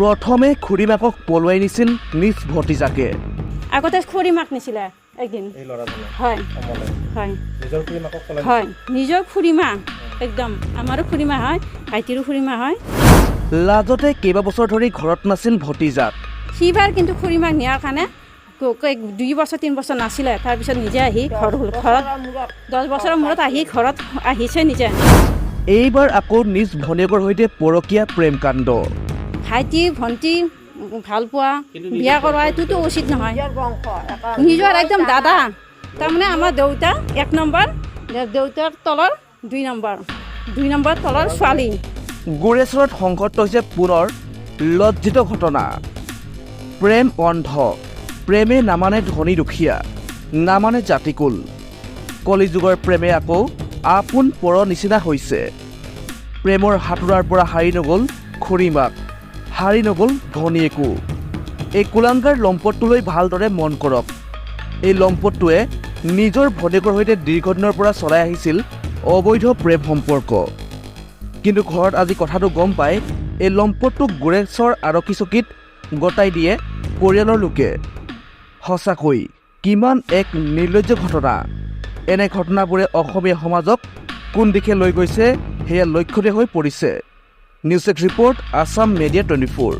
প্ৰথমে খুৰীমাকক পলুৱাই নিছিল নিজ ভতিজাকে। আগতে খুৰীমাক নিছিলে একদিন। এই ল'ৰাজনে? হয়। অমলে? হয়। নিজৰ খুৰীমাকক পলাই? হয়, নিজৰ খুৰীমা একদম। আমাৰো খুৰীমা হয়, ভাইটিৰো খুৰীমা হয়। লাজতে কেইবাবছৰ ধৰি ঘৰত নাছিল ভতিজাক। সিবাৰ কিন্তু খুৰীমাক নিয়াৰ কাৰণে 2 বছৰ 3 বছৰ নাছিলে। তাৰপিছত নিজে আহি ঘৰ হ'ল। ঘৰত 10 বছৰৰ মূৰত আহি ঘৰত আহিছে নিজে। এইবাৰ আকৌ নিজ ভনীয়েকৰ সৈতে পৰকীয়া প্ৰেম কাণ্ড। ভাইটি ভণ্টি ভাল পোৱা, বিয়া কৰোৱা, এইটোতো উচিত নহয়। নিজৰ একদম দাদা, তাৰমানে আমাৰ দেউতা এক নম্বৰ, দেউতাৰ তলৰ দুই নম্বৰ, দুই নম্বৰ তলৰ ছোৱালী। গোৰেশ্বৰত সংঘটিত হৈছে পুনৰ লজ্জিত ঘটনা। প্ৰেম অন্ধ, প্ৰেমে নামানে ধনী দুখীয়া, নামানে জাতিকুল। কলিযুগৰ প্ৰেমে আকৌ আপোন পৰ নিচিনা হৈছে। প্ৰেমৰ হাতোৰাৰ পৰা সাৰি নগ'ল খুৰীমাক, সাৰি নগ'ল ভনীয়েকো। এই কুলাংগাৰ লম্পটটোলৈ ভালদৰে মন কৰক। এই লম্পটটোৱে নিজৰ ভনীয়েকৰ সৈতে দীৰ্ঘদিনৰ পৰা চলাই আহিছিল অবৈধ প্ৰেম সম্পৰ্ক। কিন্তু ঘৰত আজি কথাটো গম পাই এই লম্পটটোক গোৰেশ্বৰ আৰক্ষী চকীত গতাই দিয়ে পৰিয়ালৰ লোকে। সঁচাকৈ কিমান এক নিৰ্লজ্জ ঘটনা! এনে ঘটনাবোৰে অসমীয়া সমাজক কোন দিশে লৈ গৈছে, সেয়া লক্ষণীয় হৈ পৰিছে। News desk report, Assam media 24।